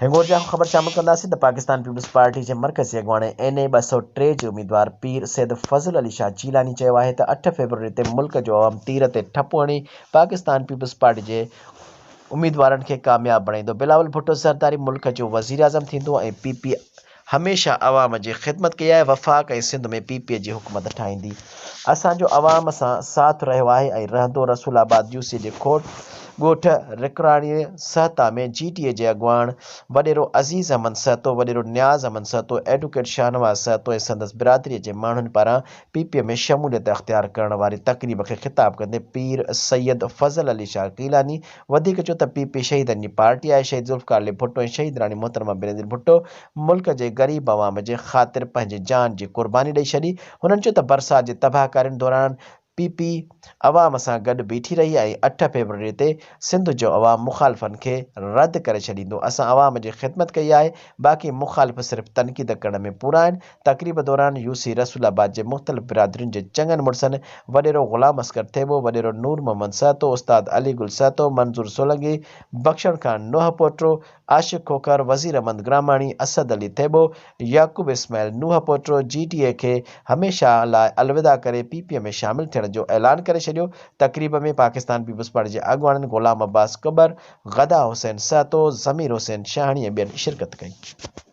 هنگورجا کان خبر شامل ڪنداسين ته پاڪستان پيپلز پارٽي جي مرڪزي اڳواڻ ۽ اين اي 203 جي اميدوار پير سيد فضل علي شاهه جيلاني چيو آهي ته 8 فيبروري تي ملڪ جو عوام تير تي ٺپو هڻي پاڪستان پيپلز پارٽي جي اميدوارن کي ڪامياب بڻائيندو، بلاول ڀٽو زرداري ملڪ جو وزيراعظم ٿيندو ۽ پي پي هميشه عوام جي خدمت ڪئي آهي، وفاق ۽ سنڌ ۾ پي پي جي حڪومت ٺاهيندي. اسان جو عوام سان ساٿ رهيو آهي ۽ رهندو، رسول آباد يوسي جي کوٽ ڳوٺ رڪراڻي سهتا ۾ جي ٽي اي جي اڳواڻ وڏيرو عزيز احمد سهتو، وڏيرو نياز احمد سهتو، ايڊوڪيٽ شاهنواز سهتو ۽ سندس برادري جي ماڻهن پاران پي پي ۾ شموليت اختيار ڪرڻ واري تقريب کي خطاب ڪندي پير سيد فضل علي شاهه گيلاني وڌيڪ چيو ته پي پي شهيدن جي پارٽي آهي، شهيد ذوالفقار علي ڀٽو ۽ شهيد راڻي محترمه بينظير ڀٽو ملڪ جي غريب عوام جي خاطر پنهنجي جان جي قرباني ڏئي ڇڏي، هنن چيو ته برسات جي تباهڪارين دوران پي پي عوام سان گڏ بيٺي رهي ۽ 8 فيبروري تي سنڌ جو عوام مخالفن کي رد ڪري ڇڏيندو، اسان عوام جي خدمت ڪئي آهي، باقي مخالف صرف تنقيد ڪرڻ ۾ پورا آهن، تقريب دوران يو سي رسول آباد جي مختلف برادرين جي چڱن مڙسن وڏيرو غلام اصغر ٿيٻو، وڏيرو نور محمد سهتو، استاد علي گل سهتو، منظور سولنگي، بخشڻ خان نوح پوٽو، عاشق کوکر، وزير احمد گراماڻي، اسد علي ٿيٻو، يعقوب اسماعيل نوح پوٽو جي ٽي اي کي هميشه لاء الوداع ڪري پي پي ۾ شامل ٿيڻ جو اعلان ڪري ڇڏيو. تقريب ۾ پاڪستان پيپلز پارٽي جي اڳواڻن غلام عباس ڪٻر، غدا حسين سهتو، ضمير حسين شاهاڻي ۽ ٻين شرڪت ڪئي.